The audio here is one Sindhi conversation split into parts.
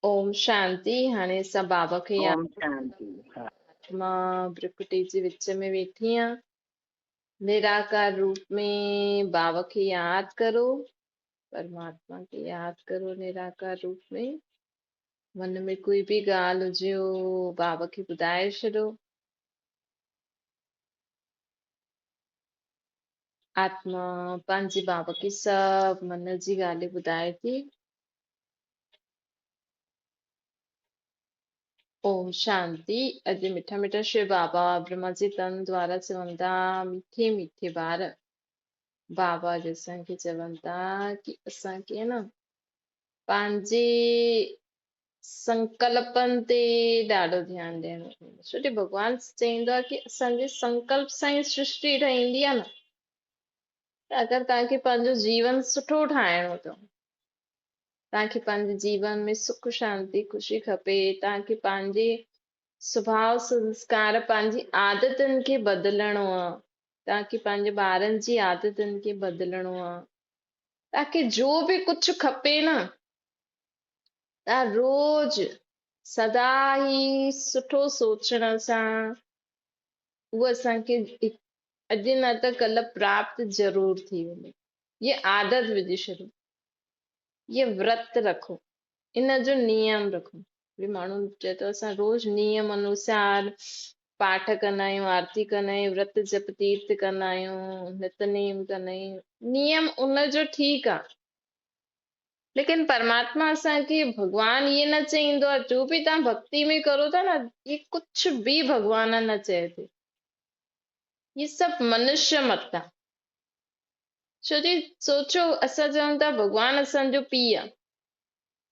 اوم شانتي. هاڻي اسان بابا کي ياد اوم شانتي. ها. مان برڪٽي جي وچ ۾ ويٺي آهيان. نراڪار روپ ۾ بابا کي ياد ڪرو، پرماتما کي ياد ڪرو نراڪار روپ ۾. من ۾ ڪوئي به ڳالهه هجي بابا کي ٻڌائي ڇڏو. آتما پنهنجي بابا کي سڀ من جي ڳالهيون ٻڌائي ٿي. اوم شانتي. اڄ مٺا مٺا شو بابا برهما جي تن دوارا چون ٿا، مٺي مٺي ٻار، بابا اڄ اسان کي چون ٿا ڪي اسان کي نه پنهنجي سنڪلپن تي ڏاڍو ڌيان ڏيڻو پوندو. ڇو جو ڀڳوان چئيندو آهي ڪي اسان جي سنڪلپ سان ئي سرشٽي ٺهندي آهي نه. ته اگر توهان کي پنهنجو جيون سٺو ٺاهڻو اٿو، توهان کي پنهنجي جيون ۾ سک شانتي خوشي کپي، توهان کي پنهنجي سڀاء سنسڪار پنهنجي عادتن کي بدلڻو آ، توهان کي پنهنجي ٻارن جي عادتن کي بدلڻو آ، توهان کي جو به ڪجهه کپي نه، توهان روز سدا ئي سٺو سوچڻ سان اهو اسان کي اڄ نه ته ڪلهه پراپت ضرور ٿي ويندو. هيء عادت وجهي ڇڏيو. هيء ورت رکو. ان جو نيم رکو. وري ماڻهو چئي ٿو اسان روز نيم انوسار پاٺ ڪندا آهيون، آرتي ڪندا آهيون، ورت جپ تيرٿ ڪندا آهيون، نت نيم ڪندا آهيون. نيم ان جو ٺيڪ آ. ليڪن پرماتما اسان کي ڀڳوان ائين نه چئيندو آ، جو به توهان ڀڳتي ۾ ڪرو ٿا نه، هي ڪجهه به ڀڳوان نه چئي ٿو. هي سڀ منشيه مت آ. ڇو جي سوچو اسان چئون ٿا ڀڳوان اسان جو پيء آ.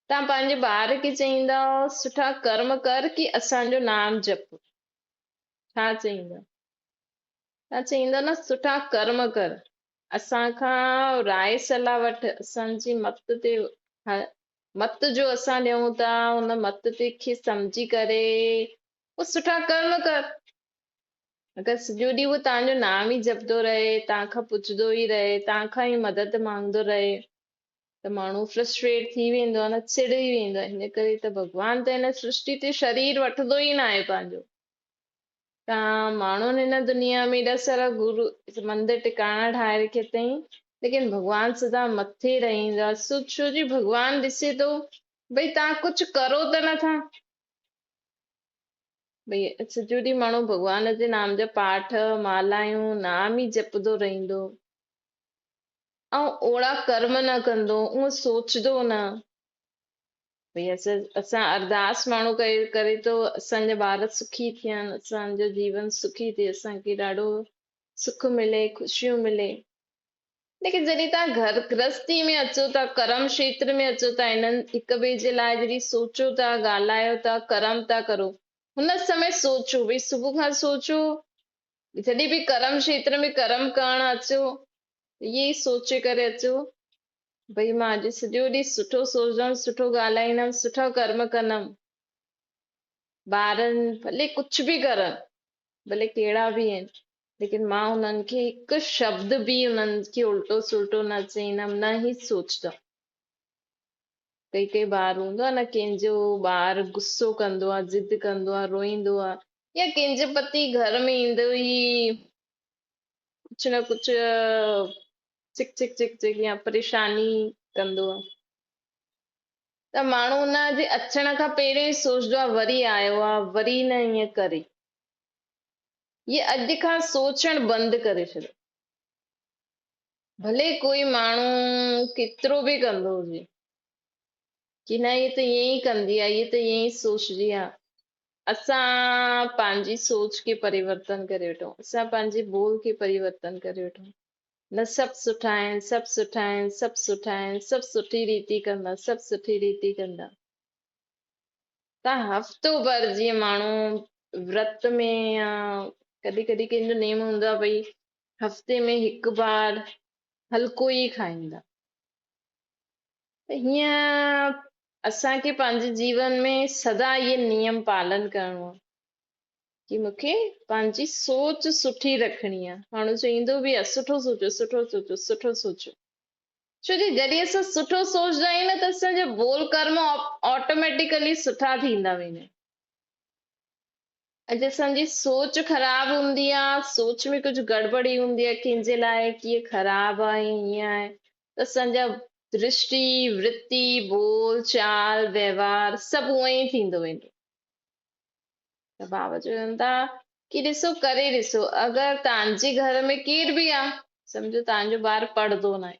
توهان پنهنجي ٻار کي چئيندؤ سٺا ڪرم ڪر ڪي اسان جو نام جپ. ڇا چئيندؤ؟ توهان چئيندؤ نه سٺا ڪرم ڪر، اسان کان راء صلاح وٺ، اسان جي مت تي مت جو اسان ڏيون ٿا ان مت تي کي سمجهي ڪري پوء سٺا ڪرم ڪر. اگر سڄو ڏينهن هو توهان جو نام ئي جپندو رهي، توهان کان پڇندو ئي رهي، توهان کان ئي مدد مانگندو رهي ته ماڻهو فرسٽريٽ ٿي ويندو آهي نه، چڙي ويندو آهي. هن ڪري ته ڀڳوان ته هن سرشٽي تي شرير وٺندو ئي ناهي پنهنجو. توهان ماڻهن هن دنيا ۾ ايڏا سارا گرو مندر ٽڪاڻا ٺاهي رکيا اٿئي، ليڪن ڀڳوان سدا مٿي رهندو آهي. سو ڇو جي ڀڳوان ڏسي ٿو ڀئي توهان ڪجهه ڪرو ته نٿا. ڀئي سڄو ڏينهن ماڻهو ڀڳوان جي نام جا پاٺ، مالايون، نام ئي جپندو رهندو ۽ اوڙا ڪرم نه ڪندو، اونء سوچندو نه. ڀئي اسان ارداس ماڻهو ڪري ٿو اسان جا ٻار سکي ٿين، اسان جو جيون سکي ٿئي، اسان کي ڏاڍو سک ملي، خوشيون ملي. ليڪن جڏهن توهان گهر گرهستي ۾ اچو ٿا، ڪرم کيتر ۾ اچو ٿا، انهن هڪ ٻئي جي لاء جڏهن سوچو ٿا، ڳالهايو ٿا، ڪرم ٿا ڪرو، هن سمي سوچو، ڀئي صبح کان سوچو، جڏهن به ڪرم کيتر ۾ ڪرم ڪرڻ اچو، اهي ئي سوچي ڪري اچو، ڀئي مان اڄ سڄو ڏينهن سٺو سوچندم، سٺو ڳالهائيندم، سٺا ڪرم ڪندم. ٻارن ڀلي ڪجهه به ڪرن، ڀلي ڪهڙا به آهن، ليڪن مان انهن کي هڪ شبد به انهن کي الٽو سلٽو نه چئيندم نه ئي سوچندم. ڪئي ڪئي ٻار هوندو آهي نه ڪنهن جو ٻار غصو ڪندو آهي، ضد ڪندو آهي، روئيندو آهي يا ڪنهن جو پتي گهر ۾ ايندو ئي ڪجهه نه ڪجهه چڪ چڪ چڪ چڪ يا پريشاني ڪندو آهي ته ماڻهو ان جي اچڻ کان پهريون ئي سوچندو آهي وري آيو آهي وري نه ائين ڪري. هي اڄ کان سوچڻ بند ڪري ڇڏيو. ڀلي ڪوئي ماڻهو ڪيترو به ڪندو هجي ڪي نه هي ته ائين ئي ڪندي آهي، هي ته ائين ئي سوچجي آهي. اسان پنهنجي سوچ کي پريورتن ڪري وٺون، اسان پنهنجي ٻول کي پريورتن ڪري وٺون. نه سڀ سٺا آهن، سڀ سٺا آهن، سڀ سٺا آهن، سڀ سٺي ريتي ڪندا، سڀ سٺي ريتي ڪندا. ته هفتو ڀر جيئن ماڻهو ورت ۾ يا ڪڏهن ڪڏهن ڪنهن جو نيم هوندو آهي ڀئي هفتي ۾ هڪ بار هلڪو ئي کائيندا ته هيئن اسان کي پنهنجي جيون ۾ سدا اهي نيم پالن ڪرڻو آهي ڪي مون کي پنهنجي سوچ سٺي رکڻي آهي. ماڻهو چئيندو به آهي سٺو سوچو سٺو سوچو سٺو سوچو. ڇو جي جڏهن اسان سٺو سوچدا آهيون نه ته اسان جا ٻول ڪرم آٽوميٽيڪلي سٺا ٿيندا ويندا آهن. اڄ اسان جي سوچ خراب هوندي آهي، سوچ ۾ ڪجهه گڙٻڙي هوندي آهي ڪنهن جي لاء ڪيئن خراب آهي هيئن آهي ته اسان جا درشٽي، ورتي، ٻول چال، وهنوار سڀ اونئن ئي ٿيندو ويندو. ته بابا چون ٿا ڪي ڏسو ڪري ڏسو اگر توهان جي گهر ۾ ڪير به آ سمجهو توهان جو ٻار پڙهندو ناهي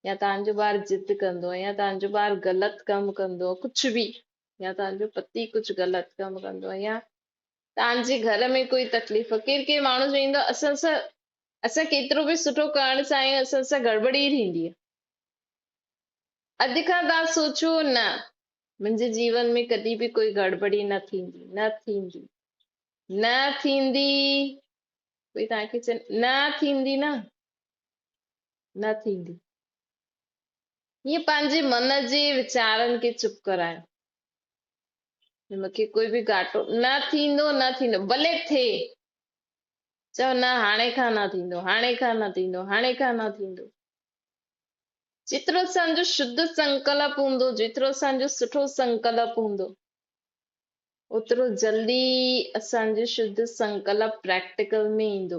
يا توهان جو ٻار ضد ڪندو آهي يا توهان جو ٻار غلط ڪم ڪندو آهي ڪجهه به يا توهان جو پتي ڪجهه غلط ڪم ڪندو آهي يا توهان جي گهر ۾ ڪوئي تڪليف ڪير ڪير ماڻهو چوندو اسان سان اسان ڪيترو به سٺو ڪرڻ چاهيون اسان سان گڙٻڙي ٿيندي آهي اڄ کان توهان سوچو نه منهنجي جيون ۾ ڪڏهن به ڪوئي گڙٻڙي نه ٿيندي، نه ٿيندي، نه ٿيندي، ڪوئي توهان کي چئي نه ٿيندي نه، نه ٿيندي. ائين پنهنجي من جي ويچارن کي چپ ڪرايو. مون کي ڪوئي به گهاٽو نه ٿيندو، نه ٿيندو، ڀلي ٿئي. چئو نه هاڻي کان نه ٿيندو، هاڻي کان نه ٿيندو، هاڻي کان نه ٿيندو. جيترو اسان جو شڌ سنڪلپ هوندو، جيترو اسان جو سٺو سنڪلپ هوندو، اوترو جلدي اسان جو شڌ سنڪلپ پريڪٽيڪل ۾ ايندو.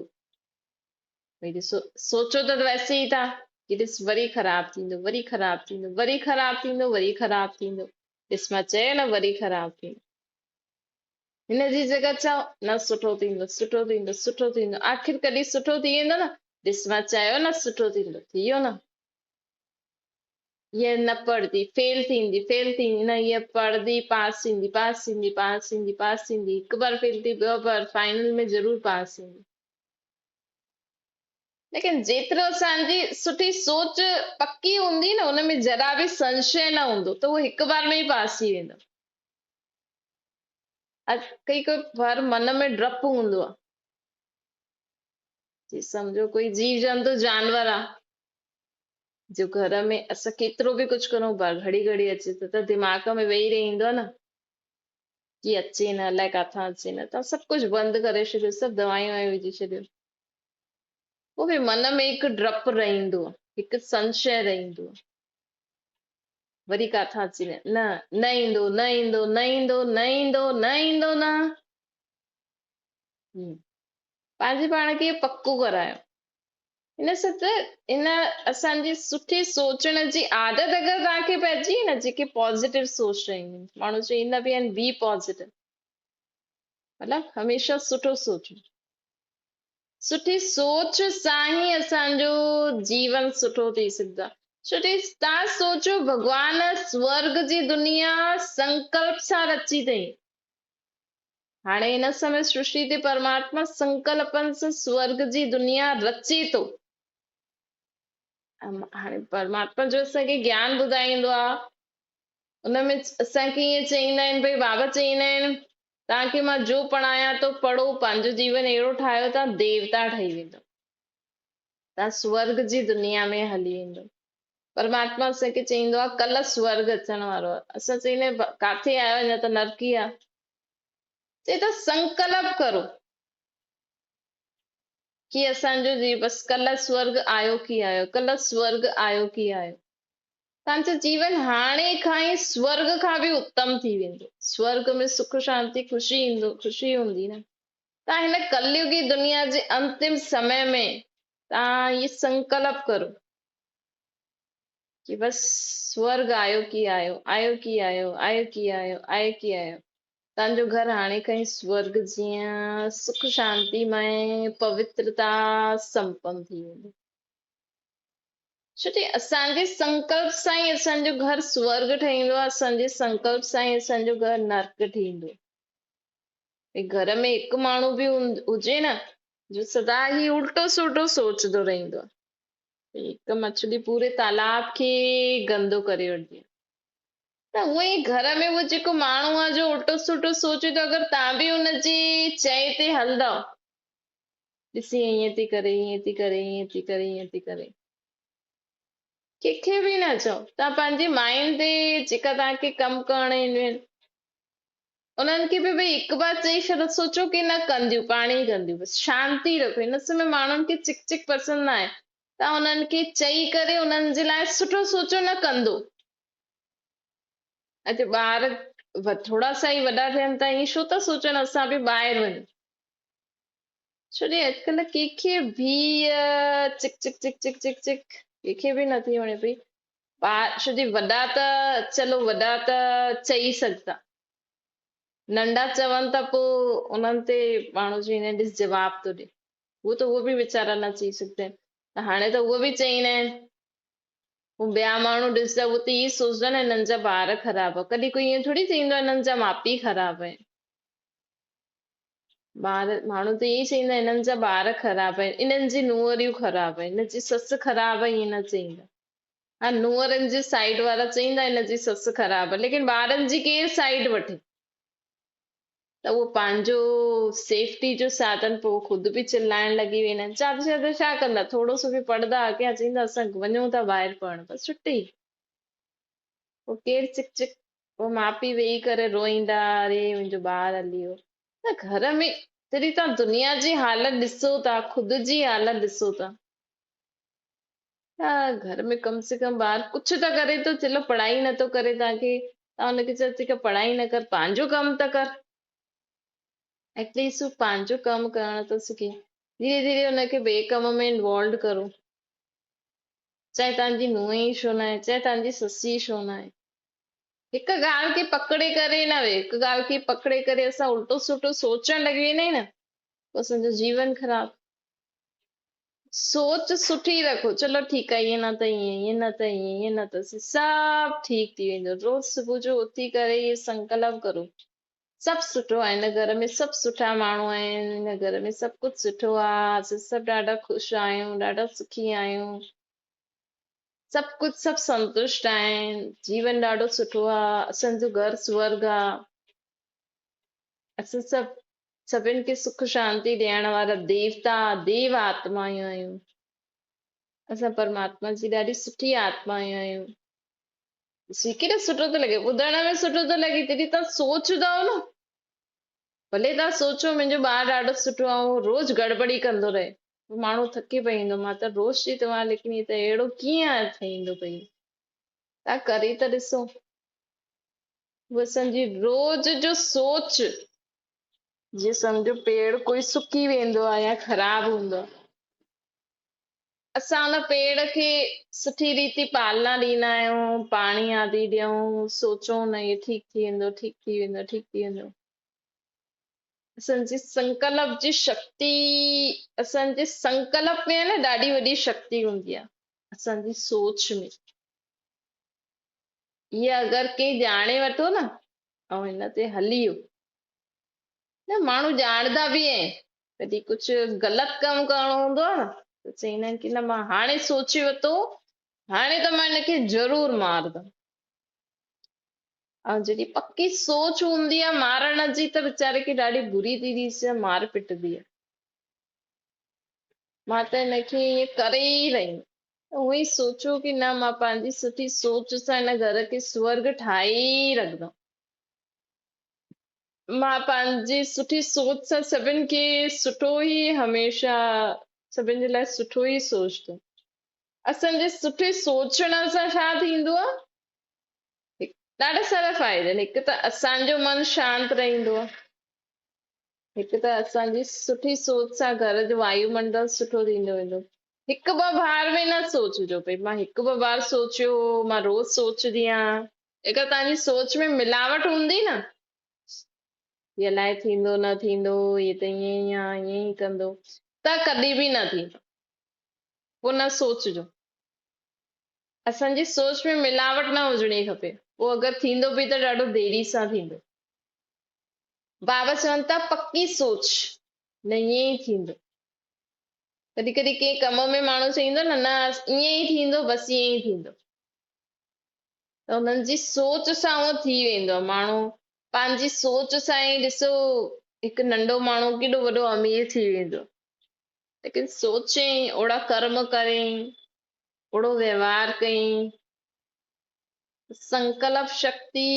ڀئي ڏسو سوچو ته ويسي ئي ٿا ڪي ڏس وري خراب ٿيندو، وري خراب ٿيندو، وري خراب ٿيندو، وري خراب ٿيندو، ڏس مان چيو نه وري خراب ٿيندو. هن جي جڳهه چئو نه سٺو ٿيندو، سٺو ٿيندو، سٺو ٿيندو، آخر ڪڏهن سٺو ٿي ويندو نه، ڏس مان چيو نه سٺو ٿيندو، ٿي ويو نه. هيء نه پڙهندي، فيل ٿيندي، فيل ٿيندي، نه هيء پڙهندي پاس ٿيندي، پاس ٿيندي، پاس ٿيندي، پاس ٿيندي، هڪ بار فيل ٿي ٻيو بار فائنل ۾ ضرور پاس ٿيندي. ليڪن جيترو اسان جي سٺي سوچ پڪي هوندي نه ان ۾ ذرا به سنشي نه هوندو ته اهو هڪ بار ۾ ئي پاس ٿي ويندو. ڪئي ڪوئي بار من ۾ ڊپ هوندو آ جي سمجهو ڪوئي جيو جنتو جانور آ جو گهر ۾ اسان ڪيترو به ڪجهه ڪرون بار گهڙي گهڙي اچي ٿو ته دماغ ۾ ويهي رهي ايندو آ نه ڪي اچي نه الائي ڪاٿان اچي نه تان سڀ ڪجهه بند ڪري ڇڏيو سڀ دوايون وايون وجهي ڇڏيو پوء به من ۾ هڪ ڊپ رهندو آ هڪ سنشي رهندو آ وري ڪاٿان اچي نه نه نه ايندو نه ايندو نه ايندو نه ايندو نه ايندو نه پنهنجي پاڻ کي پڪو ڪرايو ان سان ته ان اسان جي سٺي سوچڻ جي عادت اگر توهان کي پئجي نه جيڪي پازيٽو سوچ رهنديون ماڻهو چئيندا به آهن بي پازيٽو مطلب هميشه سٺو سوچو سٺي سوچ سان ئي اسان جو جيون سٺو ٿي سگهندو آهي. ڇو جو توهان سوچو ڀڳوان سورڳ جي دنيا سنڪلپ سان رچي اٿئي. هاڻي هن سمي سرشٽي تي پرماتما سنڪلپن سان سورڳ جي دنيا رچي ٿو. هاڻي پرماتما جو اسان کي گيان ٻڌائيندو آهي ان ۾ اسان کي ائين چئيندا آهن ڀئي بابا چئيندا آهن توهان کي مان جو پڙهايان ٿو پڙهو پنهنجو جيون اهڙو ٺاهيو توهان ديوتا ٺهي ويندو توهان سورڳ جي دنيا ۾ هلي ويندو پرماتما اسان کي چئيندو آهي ڪلهه سورڳ اچڻ وارو آهي اسان چئيندا آهيون ڪاٿي آيو اڃا ته نرڪي آهي چئي ٿو سنڪلپ ڪرو ڪي اسان جو جي بس ڪلهه سورڳ آيو ڪي آيو ڪلهه سورڳ آيو ڪي آيو توهان جو جيون هاڻي کان ئي سورڳ کان به اتم ٿي ويندو. سورڳ ۾ سک شانتي خوشي ايندو خوشي هوندي نه. توهان هن ڪليوگي دنيا جي انتم سمي ۾ توهان هي سنڪلپ ڪرو ڪي بس سورڳ آيو ڪي آيو آيو ڪي آيو آيو ڪي آيو آيو ڪي آيو. توهان جو گهر هاڻي کان ئي سورڳ جيان سک شانتي مئي پوترتا سمپن ٿي ويندو. ڇو جو اسان جي سنڪلپ سان ئي اسان جو گهر سورڳ ٺهيندو آهي، اسان جي سنڪلپ سان ئي اسان جو گهر نرڪ ٺهيندو آهي. گهر ۾ هڪ ماڻهو به هجي نه جو سدا هي الٽو سلٽو سوچندو رهندو آهي. هڪ مڇلي پوري تالاب کي گندو ڪري وٺندي آهي. ته هونئن ئي گهر ۾ اهو جيڪو ماڻهو آهي جو الٽو سلٽو سوچي ٿو اگر توهان به ان جي چئي تي هلندؤ ڏسي ائين ٿي ڪري ائين ٿي ڪري ائين ٿي ڪري ائين ٿي ڪري ڪنهن کي به نه چئو توهان پنهنجي مائن تي جيڪا توهان کي ڪم ڪرڻ اينديون آهن انهن کي به ڀئي هڪ بار چئي ڇڏو سوچو ڪي نه ڪنديون پاڻ ئي ڪنديون بس شانتي رکو هن سمي ماڻهن کي چڪ چڪ پسند نه آهي توهان انهن کي چئي ڪري انهن جي لاء سٺو سوچو نه ڪندو. اڄ ٻار ٿورا سا ئي وڏا ٿين ٿا ائين ڇو ٿا سوچن اسان به ٻاهر وڃون. ڇو جي اڄڪلهه ڪنهن کي به چڪ چڪ چڪ چڪ چڪ چڪ ڪنهن کي به نٿي وڻي پئي. ٻار ڇو جي وڏا ته چلو وڏا ته چئي سگهندا. ننڍا چون ته پوء انهن تي ماڻهو چئيندا آهن ڏس جواب ٿو ڏي. هو ته اهو به ويچارا نه چئي سگهندا آهن ته هاڻي ته اهو به چئيندا آهن. هو ٻيا ماڻهو ڏسندا اهو ته ائين سوچندا نه هنن جا ٻار خراب آهن. ڪڏهن ڪوئي ائين ٿوري چئيندو آهي هنن جا ماء پيء خراب آهن. ٻار ماڻهو ته ائين چئيندا هنن جا ٻار خراب آهن، انهن جي نونهريون خراب آهن، هن جي سس خراب آهي ائين نه چئيندا. ها نونهرن جي سائيڊ وارا چئيندا هن جي سس خراب آهي ليڪن ٻارن جي ڪير سائيڊ وٺي ته اهو پنهنجو سيفٽي جو ساڌن پوء خود به چلائڻ لڳي ويندا آهن. زياده سان زياده ڇا ڪندا ٿورو سو به پڙهندا اڳيان چئيندا اسان وڃون ٿا ٻاهر پڙهڻ بس ڇٽي. پوء ڪير چڪ چڪ پوء ماء پيء ويهي ڪري روئيندا اري منهنجو ٻار هلي ويو. ته گهر ۾ جڏهن توهان دنيا جي حالت ڏسو ٿا خود جي حالت ڏسو ٿا ته گهر ۾ ڪم سي ڪم ٻار ڪجهه ته ڪري ٿو چلو پڙهائي نٿو ڪري توهان کي توهان ان کي چئو ٺيڪ آهي پڙهائي نه ڪر پنهنجو ڪم ته ڪر ايٽليسٽ هو پنهنجو ڪم ڪرڻ ٿو سکي ڌيري ڌيري ان کي ٻئي ڪم ۾ انوالوڊ ڪرو چاهي توهان جي نونهن ئي ڇو نه آهي چاهي توهان جي سس ئي ڇو نه آهي هڪ ڳالهه کي پڪڙي ڪري نه ويهه هڪ ڳالهه کي پڪڙي ڪري اسان الٽو سلٽو سوچڻ لڳي ويندا آهيون نه پوء اسان جو جيون خراب سوچ سٺي رکو چلو ٺيڪ آهي ائين نه ته ائين ائين نه ته ائين ائين نه ته سڀ ٺيڪ ٿي ويندو روز صبح جو اٿي ڪري اهي سنڪلپ ڪرو سڀ سٺو آهي هن گهر ۾ سڀ سٺا ماڻهو آهن هن گهر ۾ سڀ ڪجهه سٺو آهي اسين سڀ ڏاڍا خوش آهيون ڏاڍا سکي آهيون سڀ ڪجهه سڀ سنتشٽ آهن جيون ڏاڍو سٺو آهي اسان جو گهر سورگ آهي اسان سڀ سڀن کي سک شانتي ڏيڻ وارا ديوتا، ديو آتمايون آهيون. اسان پرماتما جي ڏاڍي سٺي آتمايون آهيون. ڏسي ڪيڏو سٺو ٿو لڳي، ٻڌڻ ۾ سٺو ٿو لڳي، جڏهن توهان سوچندؤ نه، ڀلي توهان سوچو منهنجو ٻار ڏاڍو سٺو آهي، اهو روز گڙٻڙي ڪندو رهي، پوء ماڻهو ٿڪي پئيندو، مان ته روز چئي ٿو آهيان ليڪن هي ته اهڙو ڪيئن ٿيندو پئي. توهان ڪري ته ڏسو. هو اسان جي روز جو سوچ. جيئن سمجهو پيڙ ڪوئي سڪي ويندو آهي يا خراب هوندو آهي. اسان ان پيڙ کي سٺي ريتي پالنا ڏيندا آهيون، پاڻي آدي ڏيون، سوچون نه هي ٺيڪ ٿي ويندو، ٺيڪ ٿي ويندو، ٺيڪ ٿي ويندو. اسان جي سنڪلپ جي شڪتي، اسان جي سنڪلپ ۾ نه ڏاڍي وڏي شڪتي هوندي آهي، اسان جي سوچ ۾. اها اگر ڪنهن ڄاڻي وٺو نه ۽ هن تي هلي ويو نه ماڻهو ڄاڻندا به آهن ڪڏهن ڪجهه غلط ڪم ڪرڻو هوندو آهي نه ته چئيندا آهن ڪي نه مان هاڻي سوچي ورتو هاڻي ته مان هن کي ضرور مارندم ۽ جڏهن پڪي سوچ هوندي آهي مارڻ جي ته ويچاري کي ڏاڍي بري ٿي ٿي مار پٽندي آهي مان ته هن کي ائين ڪري ئي رهيم اوهين ئي سوچو ڪي نه مان پنهنجي سٺي سوچ سان هن گهر کي سورڳ ٺاهي ئي رکندم. مان پنهنجي سٺي سوچ سان سڀن کي سٺو ئي هميشه سڀن جي لاء سٺو ئي سوچندم. اسان جي سٺي سوچڻ سان ڇا ٿيندو آهي؟ ڏاڍا سارا فائدا آهن. هڪ ته اسان جو من شانت رهندو آهي. هڪ ته اسان جي سٺي سوچ سان گهر جو وايو منڊل سٺو ٿيندو ويندو. هڪ ٻه بار ۾ نه سوچجو ڀئي مان هڪ ٻه بار سوچيو هو مان روز سوچندي آهيان. اگر توهان جي سوچ ۾ ملاوٽ هوندي نه هي الائي ٿيندو نه ٿيندو هي ته ائين ئي آ ائين ئي ڪندو ته ڪڏهن به نه ٿيندو. پوء نه سوچجو. اسان جي سوچ ۾ ملاوٽ نه هجڻي کپي. پوء اگر ٿيندو به ته ڏاڍو ديري سان ٿيندو. بابا چون ٿا پڪي سوچ نه ائين ئي ٿيندو. ڪڏهن ڪڏهن ڪنهن ڪم ۾ ماڻهو چئيندو نه نه ائين ئي ٿيندو بس ائين ئي ٿيندو ته انهن جي سوچ سان اهو ٿي ويندو آهي ماڻهو پنهنجي سوچ سان ئي ڏسو هڪ ننڍو ماڻهو ڪيڏو وڏو امير ٿي ويندو ليڪن سوچين اوڙا ڪرم ڪرين اوڙو وهنوار ڪئين سنڪلپ شڪتي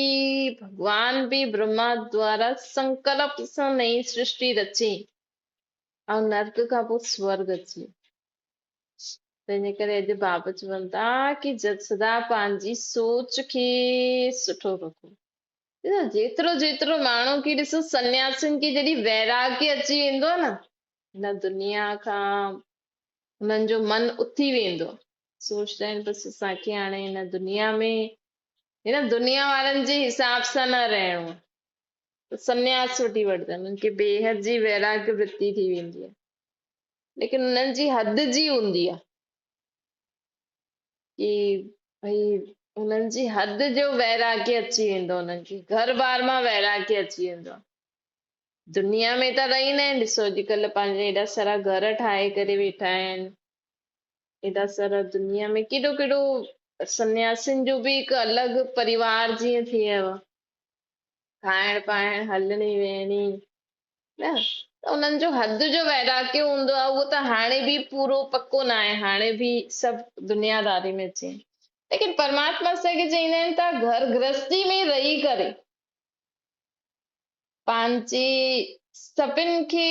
ڀڳوان به برهما دوارا سنڪلپ سان نئين سرشٽي رچي ۽ نرڪ کان پوء سورڳ اچي. तंहिंजे करे अॼु बाबा चवनि था की सदा पंहिंजी सोच खे सुठो रखो। ॾिसो जेतिरो जेतिरो माण्हू खे ॾिसो सन्यासियुनि खे जॾहिं वैराग्य अची वेंदो आहे न, हिन दुनिया खां हुननि जो मन उथी वेंदो आहे। सोचंदा आहिनि बसि असांखे हाणे हिन दुनिया में हिन दुनिया वारनि जे हिसाब सां न रहणो आहे, त सन्यास वठी वठंदा आहिनि। हुननि खे बेहद जी वैराग्य वृत्ति थी वेंदी आहे, लेकिन हुननि जी हद जी हूंदी आहे की भई हुननि जी हद जो वैराग्य अची वेंदो, हुननि खे घर बार मां वैराग्य अची वेंदो आहे। दुनिया में त रहींदा आहिनि, ॾिसो अॼुकल्ह पंहिंजे एॾा सारा घर ठाहे करे वेठा आहिनि, एॾा सारा दुनिया में केॾो केॾो सन्यासियुनि जो बि हिकु अलॻि परिवार जीअं थी वियो आहे, खाइण पाइण हलणी वेहणी न, त उन्हनि जो हद जो वैराग्य हूंदो आहे उहो त हाणे बि पूरो पको न आहे, हाणे बि सभु दुनियादारी में अची विया आहिनि। लेकिन परमात्मा असांखे चवंदा आहिनि तव्हां घर गृहस्थी में रही करे पंहिंजी सभिनि खे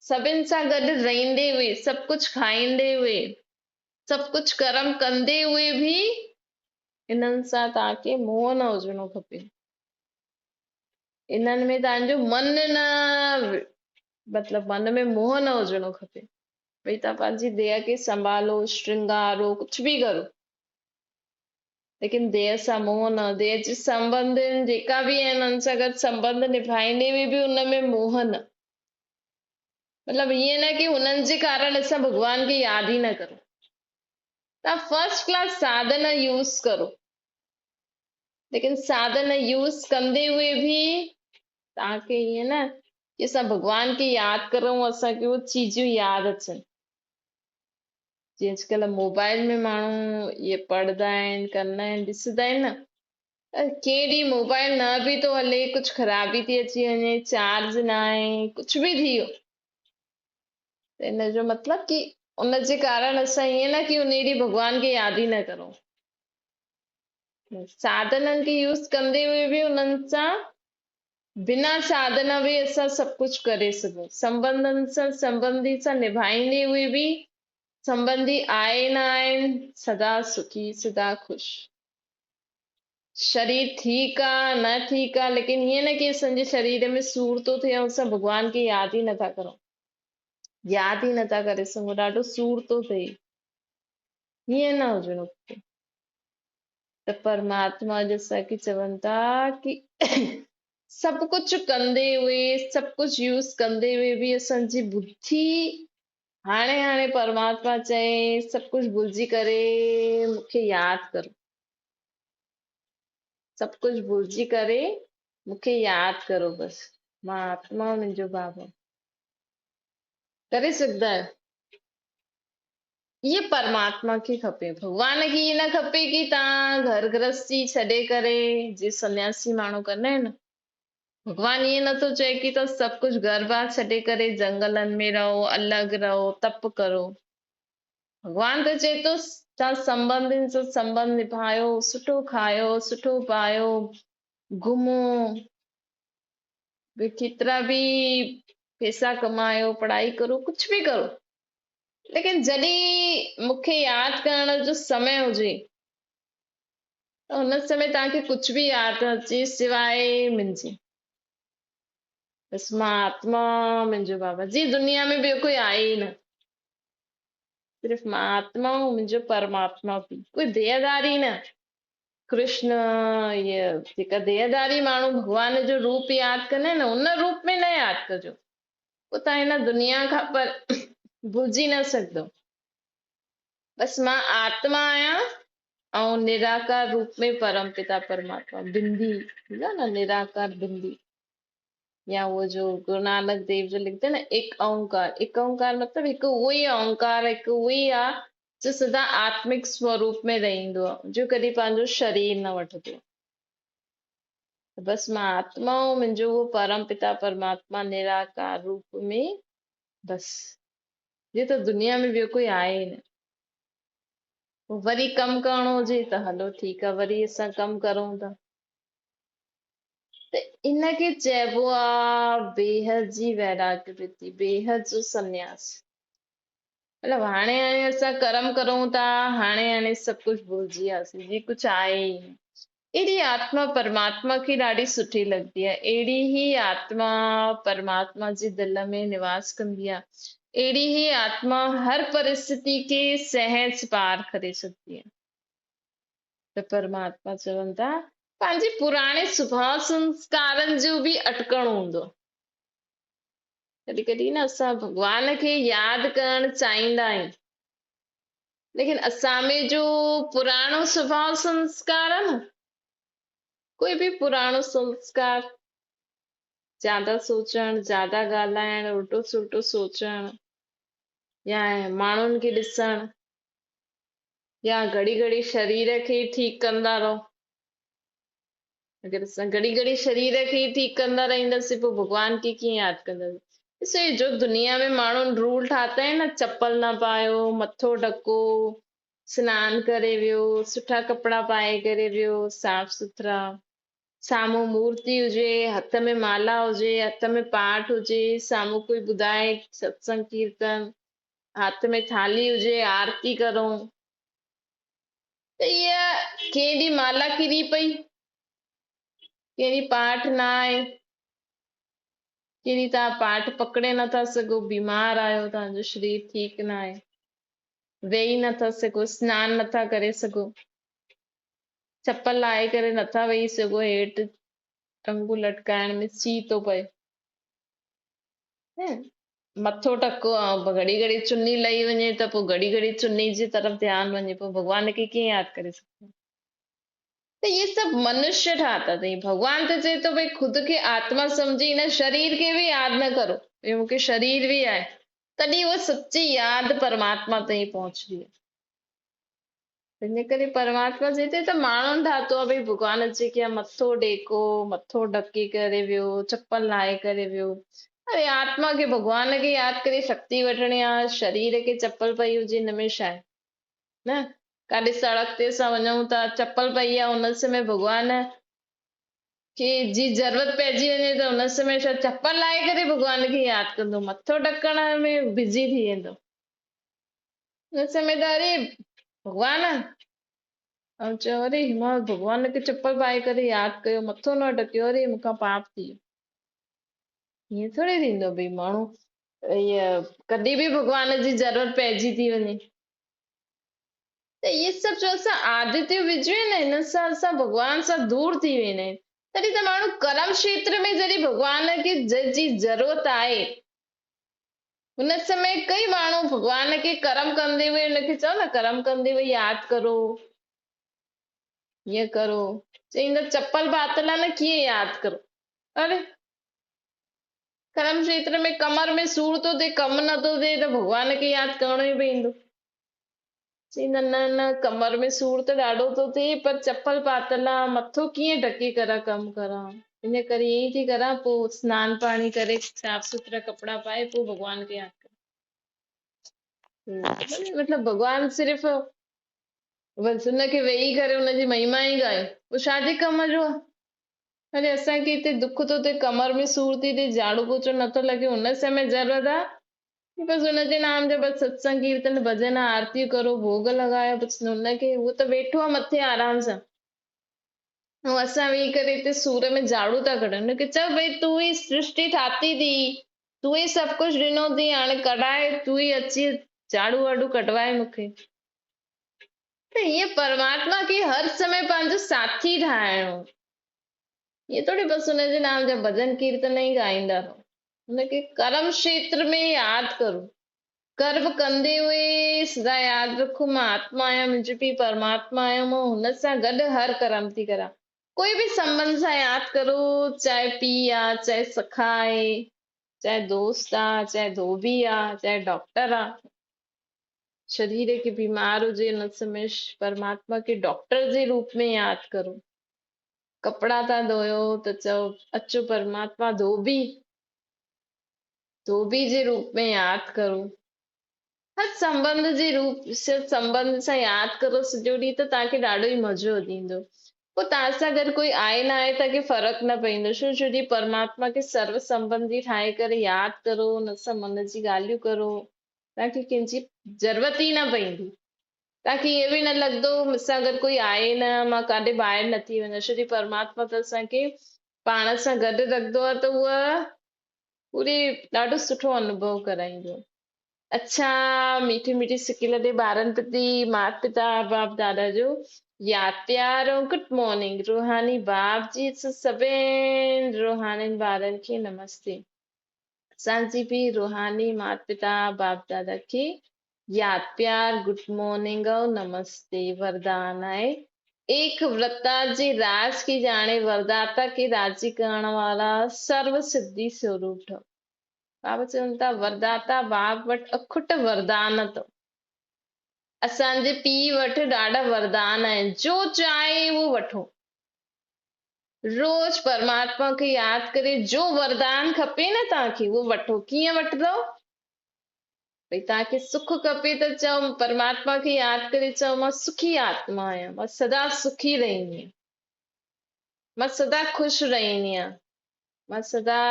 सभिनि सां गॾु रहंदे हुए, सभु कुझु खाईंदे हुए, सभु कुझु कर्म कंदे हुए बि इन्हनि सां तव्हांखे मोह न हुजणो खपे। इन्हनि में तव्हांजो मन न, मतिलबु मन में मोह न हुजणो खपे। भई तव्हां पंहिंजी देह खे संभालो, श्रृंगारो, कुझु बि करो, लेकिन देह सां मोह न, देह जे संबंध जेका बि आहिनि उन्हनि सां गॾु संबंध निभाईंदे बि उन में मोह न, मतिलबु ईअं न की हुननि जे कारण असां भॻवान खे यादि ई न करूं। तव्हां फर्स्ट क्लास साधन यूज़ करो, लेकिन साधन यूज़ कंदे हुए बि तव्हांखे ईअं न की असां भॻवान खे यादि करूं, असांखे उहे चीज़ूं यादि अचनि। जीअं अॼुकल्ह मोबाइल में माण्हू इहे पढ़ंदा आहिनि, कंदा आहिनि, ॾिसंदा आहिनि न, कंहिं ॾींहुं मोबाइल न बि थो हले, कुझु ख़राबी थी अची वञे, चार्ज न आहे, कुझु बि थी वियो, त इन जो मतिलबु की उनजे कारण असां ईअं न की उन ॾींहुं भॻवान खे यादि ई न करूं। साधननि खे यूज़ कंदे हुए बि उन्हनि सां बिना साधन बि असां सभु कुझु करे सघूं। संबंधनि सां संबंधी सां निभाईंदे हुए बि संबंधी आहे न आहिनि, सदा सुखी सदा ख़ुशि। शरीर ठीकु आहे न ठीकु आहे, लेकिन ईअं न की असांजे शरीर में सूर थो थिए ऐं असां भॻवान खे यादि ई नथा करूं, यादि ई नथा करे सघूं, ॾाढो सूर थो थिए, ईअं न हुजणो खपे। त परमात्मा जो असांखे चवनि था की सभु कुझु कंदे हुए, सभु कुझु यूज़ कंदे हुए बि असांजी बुद्धि हाणे हाणे परमात्मा चए सभु कुझु भुलिजी करे मूंखे यादि करो, सभु कुझु भुलिजी करे मूंखे यादि करो, बसि मां आत्मा मुंहिंजो बाबा करे सघंदा आहियो। इहे परमात्मा खे खपे, भॻवान खे इहे न खपे की तव्हां घर गृहस्थी छॾे करे जे सन्यासी माण्हू कंदा आहिनि, भॻवान इहे नथो चए की तव्हां सभु कुझु घर बार छॾे करे जंगलनि में रहो, अलॻि रहो, तप करो। भॻवान त चए थो तव्हां संबंधियुनि सां संबंध निभायो, सुठो खायो, सुठो पायो, घुमो, केतिरा बि पैसा कमायो, पढ़ाई करो, कुझु बि करो, लेकिन जॾहिं मूंखे यादि करण जो समय हुजे त हुन समय तव्हांखे कुझु बि यादि न अचे सिवाए मुंहिंजे, बसि मां आत्मा मुंहिंजो बाबा। जीअं दुनिया में ॿियो कोई आहे ई न, सिर्फ़ मां आत्मा ऐं मुंहिंजो परमात्मा बि, कोई देहदारी न। कृष्ण इहे जेका देहदारी माण्हू भॻवान जो रूप यादि कंदा आहिनि न, उन रूप में न यादि कजो, पोइ तव्हां हिन दुनिया खां पर भुलिजी न सघंदव। बसि मां आत्मा आहियां ऐं निराकार रूप में परम पिता परमात्मा बिंदी हूंदो आहे न, निराकार बिंदी, या उहो जो गुरु नानक देव जो लिखंदा आहिनि न, एक ओंकार। एक ओंकार मतिलबु हिकु उहो ई ओंकार, हिकु उहो ई आहे जो सदा आत्मिक स्वरूप में रहींदो आहे, जो कॾहिं पंहिंजो शरीर न वठंदो आहे। बसि मां आत्मा ऐं मुंहिंजो उहो परम पिता परमात्मा निराकार रूप में, बसि जीअं त दुनिया में ॿियो कोई आहे ई न। पोइ वरी कमु करिणो हुजे त हलो ठीकु आहे, वरी असां कमु करूं था। त इनखे चइबो आहे बेहद जी वैराग्य वृत्ति, बेहद जो सन्यास। مطلب هاڻي هاڻي اسان ڪرم ڪرون ٿا، هاڻي هاڻي سڀ ڪجهه ڀلجي وياسين، جي ڪجهه آهي ئي نه. اهڙي آتما پرماتما کي ڏاڍي سٺي لڳندي آهي. اهڙي ئي آتما پرماتما جي دل ۾ نواس ڪندي آهي. اهڙي ئي آتما هر پرسٿتي کي سهج پار ڪري سگهندي آهي. ته پرماتما چون ٿا، پنهنجي پراڻي سڀاء سنسڪارن جو به اٽڪڻ هوندو آهي. ڪڏهن ڪڏهن نه اسان ڀڳوان کي ياد ڪرڻ چاهيندا آهيون، ليڪن اسان ۾ جو پراڻو سڀاء سنسڪار آهي نه، ڪوئي به پراڻو سنسڪار، زياده سوچڻ، زياده ڳالهائڻ، الٽو سلٽو سوچڻ يا ماڻهن کي ڏسڻ يا گهڙي گهڙي شرير کي ٺيڪ ڪندا رهو. اگر اسان گهڙي گهڙي شرير کي ئي ٺيڪ ڪندا رهنداسين پوء ڀڳوان کي ڪيئن ياد ڪنداسين. ڏسو هي جو دنيا ۾ ماڻهن رول ٺاتا آهن نه چپل نه پايو، مٿو ڍڪو، سنان ڪري ويو، سٺا ڪپڙا پائي ڪري ويو، صاف سٿرا، سامهون مورتي هجي، هٿ ۾ مالا هجي، هٿ ۾ پاٺ هجي، سامهون ڪوئي ٻڌائي ستسنگ ڪيرتن، هٿ ۾ ٿالهي هجي، آرتي ڪرون. ته اها ڪنهن ڏينهن مالا ڪري پئي، ڪنهن ڏينهن پاٺ نه آهي، ڪنهن ڏينهن توهان پاٺ پڪڙي نٿا سگهو، بيمار آهيو، توهان جو شرير ٺيڪ نه آهي، ويهي نٿا سگهو، سنان نٿا ڪري سگهو، چپل لاهي ڪري نٿا ويهي سگهو، هيٺ ٽنگون لٽڪائڻ ۾ سيء ٿو پئي. مٿو ٽڪو ۽ گهڙي گهڙي چني لهي وڃي ته پوء گهڙي گهڙي چني جي طرف ڌيان وڃي پوء ڀڳوان کي ڪيئن ياد ڪري سگهندو. ته اهي سڀ منشيه ٺاتا اٿئي. ڀڳوان ته چئي ٿو ڀئي خود کي آتما سمجهي هن شرير کي به ياد نه ڪرو، ڀئي مون کي شرير به آهي، تڏهن اها سچي ياد پرماتما تائين پهچندي آهي. تنهن ڪري پرماتما چئي ٿي ته ماڻهن ٺاتو آهي ڀئي ڀڳوان اچي ڪيا مٿو ڊيڪو، مٿو ڍڪي ڪري ويو، چپل لاهي ڪري ويو. اري آتما کي ڀڳوان کي ياد ڪري شڪتي وٺڻي آهي، شرير کي چپل پئي هجي ان ۾ ڇا آهي نه؟ ڪاڏي سڙڪ تي اسان وڃون ٿا چپل پئي آهي ان سمي ڀڳوان کي جي ضرورت پئجي وڃي ته ان سمي ڇا چپل لاهي ڪري ڀڳوان کي ياد ڪندو، مٿو ڍڪڻ ۾ بزي ٿي ويندو. ان سمي ته اري ڀڳوان ۽ چيو اري مان ڀڳوان کي چپل پائي ڪري ياد ڪيو مٿو نه ڍڪيو اري مون کان پاپ ٿي ويو. ائين ٿوري ٿيندو ڀئي ماڻهو ائين ڪڏهن به ڀڳوان جي ضرورت پئجي ٿي وڃي ته اهي سڀ جو اسان عادتيون وجهيون آهن نه هن سان اسان ڀڳوان سان دور ٿي ويندا آهيون. تڏهن ته ماڻهو ڪرم کيتر ۾ جڏهن ڀڳوان کي جي ضرورت آهي هن سمي ڪئي ماڻهو ڀڳوان کي ڪرم ڪندي هئي هن کي چئو نه ڪرم ڪندي هئي ياد ڪرو هيئن ڪرو چئيندا چپل پاتل آهي نه ڪيئن ياد ڪرو اري ڪرم کيتر ۾ ڪمر ۾ سور ٿو ٿئي ڪم نٿو ٿئي ته ڀڳوان کي ياد ڪرڻو ئي پوندو. چئيندا نه نه ڪمر ۾ سور ته ڏاڍو ٿو ٿئي پر چپل پاتل آ مٿو ڪيئن ڍڪي ڪران ڪم ڪران ان ڪري ائين ئي ٿي ڪران پوء سنان پاڻي ڪري صاف سٿرا ڪپڙا پائي پوء ڀڳوان کي ياد ڪران. مطلب ڀڳوان صرف بس ان کي ويهي ڪري ان جي مهما ئي ڳايون پوء ڇا جي ڪم جو آ. اري اسان کي هتي دک ٿو ٿئي ڪمر ۾ سور ٿي ٿئي جهاڙو پوچو نٿو لڳي ان سمي ضرورت آ بس ان جي نام جو بس ستسنگ ڪيرتن ڀڄن آرتيون ڪرو ڀوڳ لڳايو بس ان کي هو ته ويٺو آ مٿي آرام سان ۽ اسان ويهي ڪري هتي سور ۾ جهاڙو ٿا ڪڍون ان کي چئو ڀئي تون ئي سرشٽي ٺاتي ٿي تون ئي سڀ ڪجهه ڏنو ٿي هاڻي ڪڍائي تون ئي اچي جهاڙو واڙو ڪڍوائي مون کي. ته هيئن پرماتما کي هر سمي پنهنجو ساٿي ٺاهڻو ائين ٿوري بس ان جي نام جا ڀڄن ڪيرتن ئي ڳائيندا رهو. ان کي ڪرم کيتر ۾ ياد ڪرو. ڪرم ڪندي هئي سدا ياد رکو مان آتما آهيان منهنجو پيء پرماتما آهي مان هن سان گڏ هر ڪرم ٿي ڪران. ڪوئي به سنٻنڌ سان ياد ڪرو چاهي پيء آ چاهي سکا آهي چاهي دوست آ چاهي ڌوٻي آ چاهي ڊاڪٽر آ. شرير کي بيمار هجي ان سمي پرماتما کي ڊاڪٽر جي روپ ۾ ياد ڪرو. ڪپڙا ٿا ڌوئو ته چئو اچو پرماتما ڌوٻي، ڌوٻي جي روپ ۾ ياد ڪرو. هر سنٻنڌ جي روپ سنٻنڌ سان ياد ڪرو سڄو ڏينهن ته توهان کي ڏاڍو ئي مزو ايندو. پوء توهان سان گڏ ڪوئي آهي نه آهي توهان کي فرق نه پوندو ڇو جو جي پرماتما کي سرو سنٻنڌي ٺاهي ڪري ياد ڪرو ان سان من جي ڳالهيون ڪرو. तव्हांखे कंहिंजी ज़रूरत ई न पवंदी। तव्हांखे ईअं बि न लॻंदो मूंसां गॾु कोई आहे न, मां काॾे ॿाहिरि नथी वञा, छो जो परमात्मा त असांखे पाण सां गॾु रखंदो आहे त उहा पूरी ॾाढो सुठो अनुभव कराईंदो आहे। अच्छा, मीठी मीठी सिकी लॾे ॿारनि प्रति माता पिता बाप दादा जो यादि प्यार ऐं गुड मॉर्निंग। रूहानी बाप जी सभिनी रूहानी ॿारनि खे नमस्ते। असांजी बि रूहानी माता पिता बाप दादा खे यादि प्यार, गुड मॉर्निंग ऐं नमस्ते। वरदान आहे एक व्रता जे राज खे ॼाणे वरदाता खे राज़ी करण वारा सर्व सिद्धि स्वरूप ठहो। बाबा चवनि था वरदाता बाप वटि अखुट वरदान अथव। असांजे पीउ वटि ॾाढा वरदान आहिनि, जो चाहे उहो वठो। रोज़ परमात्मा खे यादि करे जो वरदान खपे न तव्हांखे उहो वठो। कीअं वठंदव? भई तव्हांखे सुख खपे त चओ परमात्मा खे यादि करे चओ मां सुखी आत्मा आहियां, मां सदा सुखी रहंदी आहियां, मां सदा ख़ुशि रहंदी आहियां, मां सदा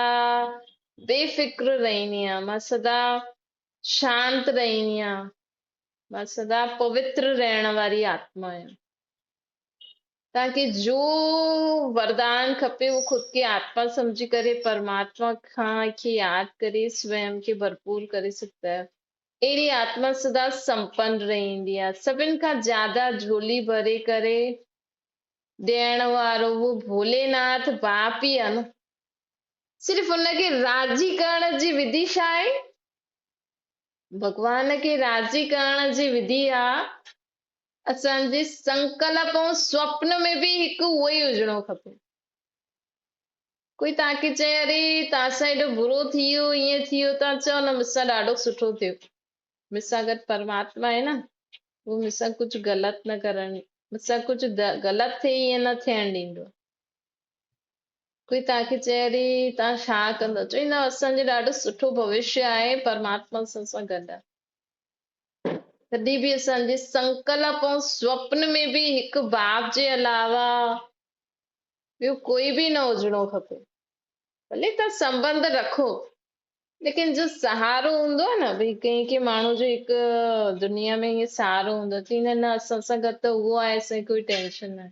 बेफ़िक्र रहंदी आहियां, मां सदा शांत रहंदी आहियां, मां सदा पवित्र रहण वारी आत्मा आहियां। तव्हांखे जो वरदान खपे उहो ख़ुदि खे आत्मा सम्झी करे परमात्मा खां खे यादि करे स्वयं खे भरपूर करे सघंदा आहियो। अहिड़ी आत्मा सदा संपन्न रहंदी आहे। सभिनी खां ज़्यादा झोली भरे करे ॾियण वारो उहो भोलेनाथ बाप ई आहे न। सिर्फ़ उनखे राज़ी करण जी विधि छा आहे? भॻवान खे राज़ी करण जी विधि आहे असांजे संकल्प ऐं स्वप्न में बि हिकु उहो ई हुजणो खपे। कोई तव्हांखे चए अरे तव्हां सां एॾो बुरो थी वियो, ईअं थी वियो, तव्हां चओ न मूंसां ॾाढो सुठो थियो, मूंसां गॾु परमात्मा आहे न, उहो मूंसां कुझु ग़लति न करण, मूंसां कुझु ग़लति थिए ईअं न थियणु ॾींदो। कोई तव्हांखे चए अरे तव्हां छा कंदव, चवंदा असांजो ॾाढो सुठो भविष्य आहे, परमात्मा असां सां गॾु आहे। कॾहिं बि असांजे संकल्प ऐं स्वप्न में बि हिकु बाप जे अलावा ॿियो कोई बि न हुजणो खपे। भले तव्हां संबंध रखो, लेकिन जो सहारो हूंदो आहे न, भई कंहिंखे माण्हू जो हिकु दुनिया में ईअं सहारो हूंदो आहे, चवंदा न असां सां गॾु त उहो आहे, असांजी कोई टेंशन न आहे,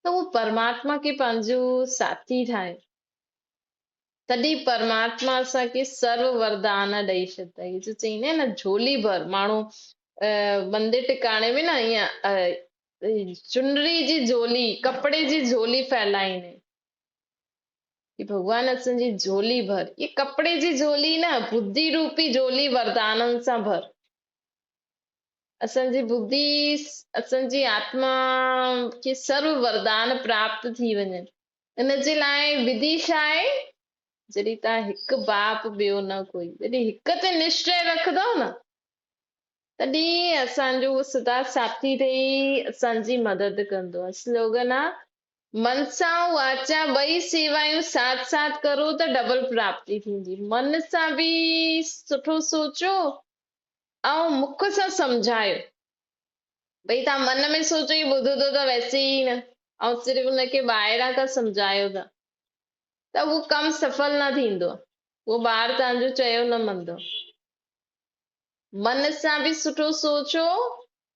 त उहो परमात्मा खे पंहिंजो साथी ठाहे, तॾहिं परमात्मा असांखे सर्व वरदान ॾेई छॾंदा। इहो जो चवंदा आहिनि न झोली भर, माण्हू मंदिर टिकाणे में न ईअं चुनरी जी झोली, कपिड़े जी झोली फैलाईंदा आहिनि कि भॻवान असांजी झोली भर। इहा कपिड़े जी झोली न, बुद्धि रूपी झोली वरदाननि सां भर। असांजी बुद्धि, असांजी आत्मा खे सर्व वरदान प्राप्त थी वञनि, इन जे लाइ विधि छा आहे? जॾहिं तव्हां हिकु बाप ॿियो न कोई, जॾहिं हिकु ते निश्चय रखंदव न, तॾहिं असांजो उहो सदा साथी ठही असांजी मदद कंदो आहे। स्लोगन आहे मन सां वाचा ॿई सेवायूं साथ साथ करो त डबल प्राप्ति थींदी। मन सां बि सुठो सोचो ऐं मुख सां सम्झायो। भई तव्हां मन में सोचो ई ॿुधो त वैसे ई न, ऐं सिर्फ़ हुनखे ॿाहिरां खां सम्झायो था त उहो कमु सफल न थींदो, उहो ॿार तव्हांजो चयो न मञंदो। मन सां बि सुठो सोचो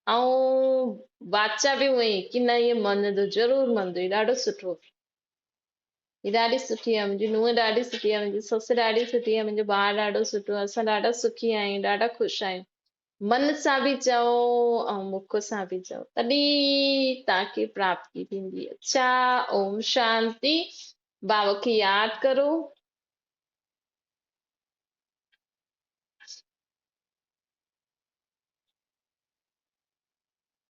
ऐं वाचा बि उअं ई की न इहो मञंदो, ज़रूरु मञंदो, इहो ॾाढो सुठो, हीअ ॾाढी सुठी आहे, मुंहिंजी नूंहं ॾाढी सुठी आहे, मुंहिंजी ससु ॾाढी सुठी आहे, मुंहिंजो ॿार ॾाढो सुठो आहे, असां ॾाढा सुखी आहियूं, ॾाढा ख़ुशि आहियूं। मन सां बि चओ ऐं मुख सां बि चओ, तॾहिं तव्हांखे प्राप्ति थींदी। अच्छा, ओम शांति। बाबा खे यादि करो।